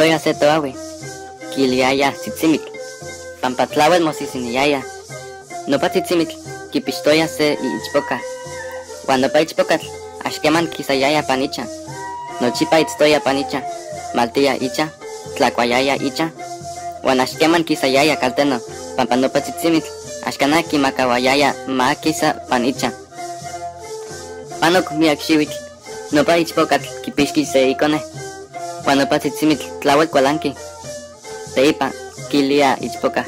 Eltoya se toahui, quiiliaya tzitzimitl, pampa tlauel mosisiniyaya. Nopa tzitzimitl quipixtoya se iichpoca. Huan nopa ichpocatl axqueman quisayaya pan icha. Nochipa itztoya pan icha, maltiya icha, tlacuayaya icha, huan axqueman quisayaya calteno, pampa nopa tzitzimitl axcana quimacahuayaya ma quisa pan icha. Panoc miac xihuitl, nopa ichpocatl quipixqui se icone, huan nopa tzitzimitl tlauel cualanqui. Teipa quilia ichpoca: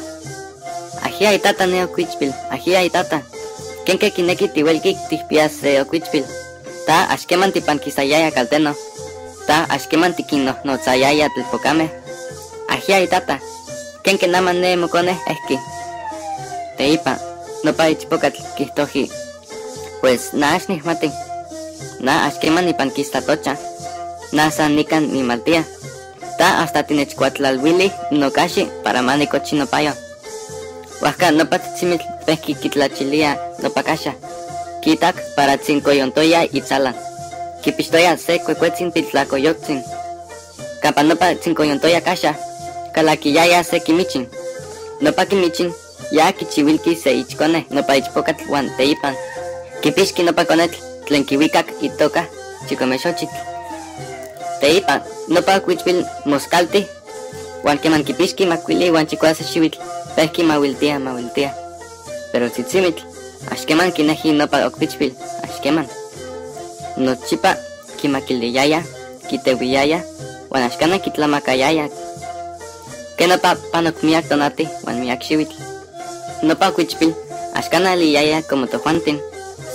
Ajia itata ne ocuichpil, ajia itata. Kenque quinequi tihuelqui tijpiyas se ocuichpil. Ta axqueman tipanquisayaya calteno. Ta axqueman tiquinnohnotzayaya telpocame. Ajia itata. Kenque naman ne mocone ehqui. Teipa, nopa ichpocatl quihtoji: Pues na ax nijmati. Na axqueman nipanquista tocha. Na san nican nimaltia. Ta hasta tinechcuatlalhuili nocaxi para ma nicochi nopayo. Huajca nopa tzitzimitl pejqui quitlachilia nopa caxa. Quitac para tzincoyontoya itzalan. Quipixtoya se cuecuetzin piltlacoyoctzin. Campa nopa tzincoyontoya caxa, calaquiyaya se quimichin. Nopa quimichin ya quichihuilqui se ichcone nopa ichpocatl huan teipan. Quipixqui nopa conetl tlen quihuicac itoca Chicomexochitl. Teipa nopa ocuichpil moscalti, huan queman quipixqui macuili huan chicuase xihuitl, pejqui mahuiltia, mahuiltia. Pero tzitzimitl, axqueman quineji nopa ocuichpil, axqueman. Nochipa quimaquiliyaya, quitehuiyaya, huan axcana quitlamacayaya. Que nopa panoc miac tonati huan miac xihuitl. Nopa ocuichpil axcana eliyaya como tojuantin,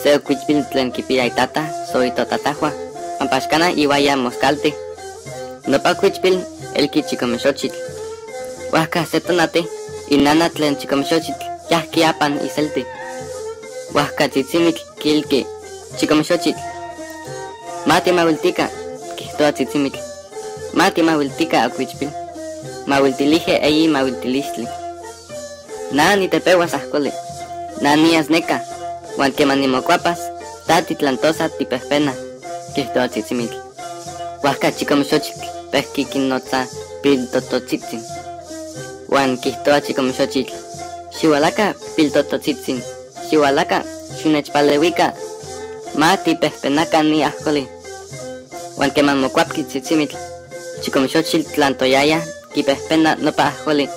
se ocuichpil tlen quipiya itata, so itotatajua, pampa axcana ihuaya moscalti. Nopa ocuichpil elqui Chicomexochitl. Huajca se tonati, inana tlen Chicomexochitl yajqui apan iselti. Huajca tzitzimitl quilqui: Chicomexochitl. Ma timahuiltica, quihtoa tzitzimitl. Ma timahuiltica ocuichpil. Mahuiltilije eyi mahuiltilistli. Na nitepehuas ajcoli. Na nias neca. Huan queman nimocuapas, ta titlantosa tipejpena, quihtoa tzitzimitl. Huajca Chicomexochitl pejqui quinnotza piltototzitzin. Huan quihtoa Chicomexochitl: Xihualaca piltototzitzin, xihualaca, xinechpalehuica, ma tipejpenaca ni ajcoli. Huan queman mocuapqui tzitzimitl, Chicomexochitl tlantoyaya quipejpena nopa ajcoli,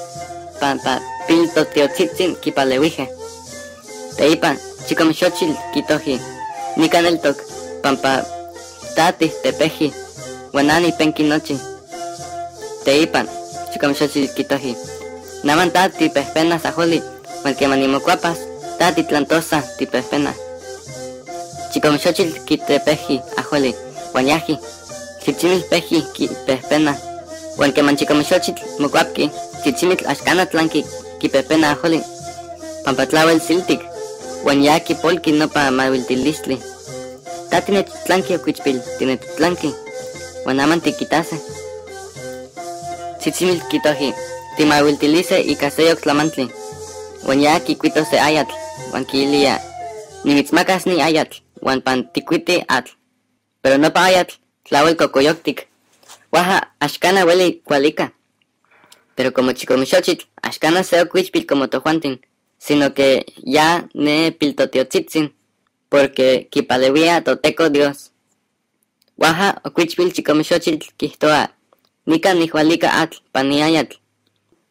pampa piltotiotzitzi quipalehuije. Teipa Chicomexochitl quitoji: Nican eltoc, pampa ta tijtepeji, huan na nipenqui nochi. Teipa Chicomexochitl quitoji: Naman ta tipejpenas ajoli, huan queman nimocuapas, ta titlantosa tipejpena. Chicomexochitl quitepeji ajoli, huan yaji. Tzitzimitl peji quipejpena. Huan queman Chicomexochitl mocuapqui, tzitzimitl axcana tlanqui quipejpena ajoli, pampa tlauel siltic, huan ya quipolqui nopa mahuiltilistli. Ta tinechtlanqui ocuichpil, tinechtlanqui, huan aman tiquitase. Tzitzimitl quitoji: Timahuiltilise ica seyoc tlamantli. Huan ya quicuito se ayatl, huan quiilia: Nimitzmacas ni ayatl, huan pan ticuiti atl. Pero nopa ayatl tlauel cocoyoctic. Huaja axcana hueli cualica. Pero como Chicomexochitl axcana se ocuichpil como tojuantin, sino que ya ne piltotiotzitzi, porque quipalehuía Toteco Dios. Huaja ocuichpil Chicomexochitl quihtoa: Nican nihualica atl pan ni ayatl.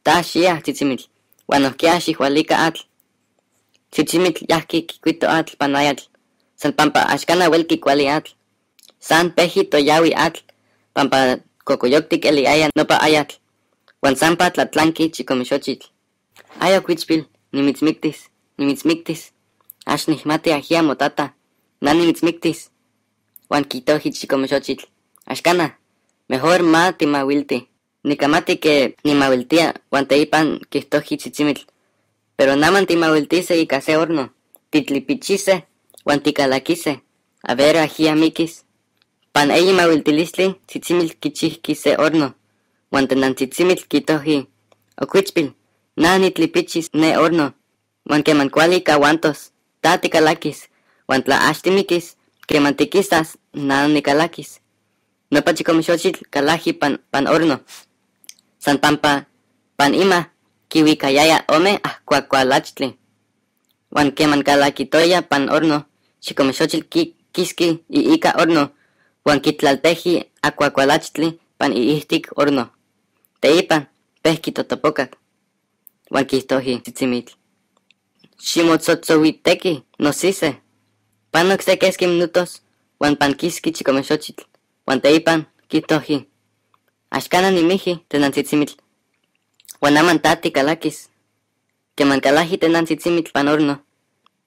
Ta xia tzitzimitl, huan nojquiya xihualica atl. Tzitzimitl yajqui quicuito atl pan ayatl, san pampa axcana huelqui cuali atl. San peji toyahui atl, pampa cocoyoctic eliyaya nopa ayatl. Huan sampa tlatlanqui Chicomexochitl. Ay ocuichpil, nimitzmictis, nimitzmictis. Ax nijmati ajia motata, na nimitzmictis. Huan quitoji Chicomexochitl: Axcana, mejor ma timahuilti. Nicamati que nimahuiltia, huan teipan quihtoji tzitzimitl. Pero naman timahuiltise ica se horno, titlipichise, huan ticalaquise, a ver ajia miquis. Pan eyi mahuiltilistli, tzitzimitl quichijqui se horno, huan tenantzitzimitl quitoji: Ocuichpil, na nitlipichis ne horno, huan queman cuali cahuantos, ta ticalaquis, huan tla ax timiquis, queman tiquisas, na nicalaquis. Nopa Chicomexochitl calaji pan horno. San pampa pan ima kihuicayaya ome ajcuacualachtli. Huan queman calaquitoya pan horno, Chicome Xochitl quiski iica horno, huan quitlalteji acuacualachtli pan iijtic horno. Teipa pejqui totopocac, huan quiijtoji tzitzimitl: Ximotzotzohuitequi, nosise. Panoc se quesqui minutos, huan panquisqui Chicome Xochitl, huan teipa quiijtoji: Axcana nimiji, tenantzitzimitl, huan aman ta ticalaquis. Queman calaji tenantzitzimitl pan horno,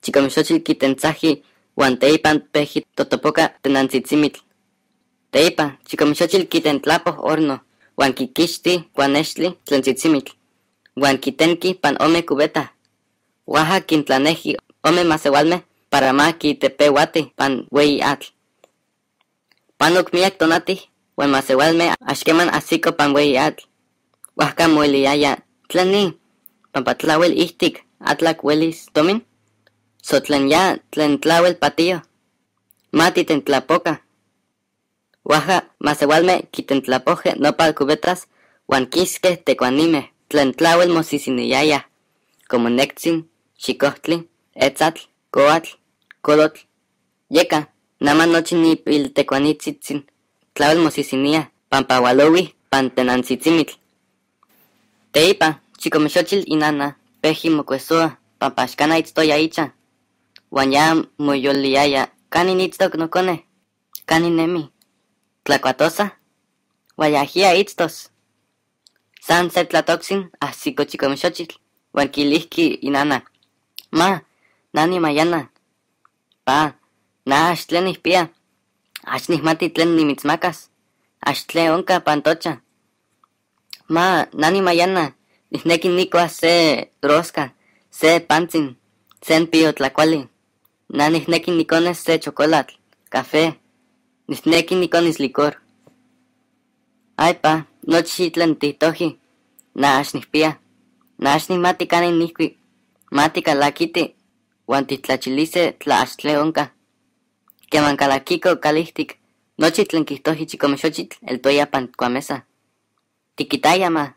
Chicome Xochitl quitentzaji huan teipa pejqui totopoca tenantzitzimitl. Teipa Chicome Xochitl quitentlapo horno, huan quiquixti cuanextli tlen tzitzimitl, huan quitenqui pan ome cubeta. Huaja quintlaneji ome masehualme para ma quitepehuati pan hueyi atl. Panoc miyac tonati, huan masehualme axqueman ajsico pan hueyi atl. Huajca moiliyaya, ¿tlen ni? Pampa tlahuel ijtic, atlac huelis tomin? So tlen ya, tlen tlahuel patío. Ma titentlapoca. Huaja masehualme quitentlapoje nopa cubetas huan quisque tecuanime tlen tlahuel mosisiniyaya, como nectzin, xicohtli, etzatl, coatl, colotl. Yeca, nama nochi ni piltecuanitzitzin tlahuel mosisinia, pampa hualohui pan tenantzitzimitl. Teipa, Chicome Xochitl inana, peji mocuesoa, pampa axcana itztoya icha. Huan ya moyoliyaya, ¿canin itztoc nocone? ¿Canin nemi? ¿Tlacuatosa? Huayajía itztos. San se tlatoczin ajsico Chicome Xochitl, huan quilijqui inana: Ma, na nimayana. Pa, na ax tlen nijpiya, ax nijmati tlen nimitzmacas, ax tlen onca pan tocha. Ma, na nimayana, nijnequi nicuas se rosca, se pantzin, sen piyotlacuali. Na nijnequi nicones se chocolatl, café, nijnequi niconis licor. Ay pa, nochi tlen tijtoji, na ax nijpiya, na ax nijmati canin nijcui, ma ticalaquiti, huan tijtlachilise tla ax tlen onca. Queman calaquico calijtic, nochi tlen quiijtoji Chicome Xochitl eltoya pan cuamesa. Tiquitaya ma,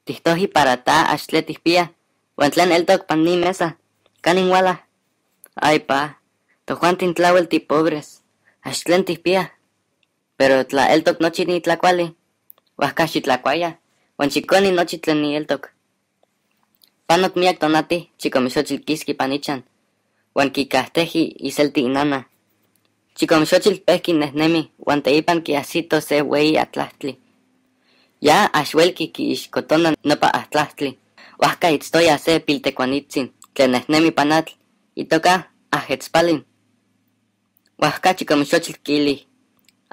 tijtoji para ta ax tlen tijpiya, huan tlen eltoc pan ni mesa, ¿canin huala? Ay pa, tojuantin tlahuel tipobres, ax tlen tijpiya. Pero tla eltoc nochi ni tlacuali, huajca xitlacuaya, huan xiconi nochi tlen ni eltoc. Panoc miyac tonati, Chicome Xochitl quisqui pan ichan, huan quicajteji iselti inana. Chicome Xochitl pejqui nehnemi, huan teipan quiajsito se hueyi atlahtli. Ya ax huelqui quiixcotona nopa atlahtli, huajca itztoya se piltecuanitzin, tlen nehnemi pan atl, itoca Ajetzpalin. Huajca Chicome Xochitl quiili: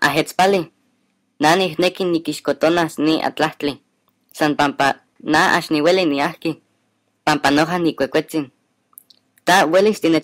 Ajetzpalin, na nijnequi niquixcotonas ni atlahtli, san pampa na ax nihueli niajqui, pampa noja nicuecuetzin. Ta huelis tinech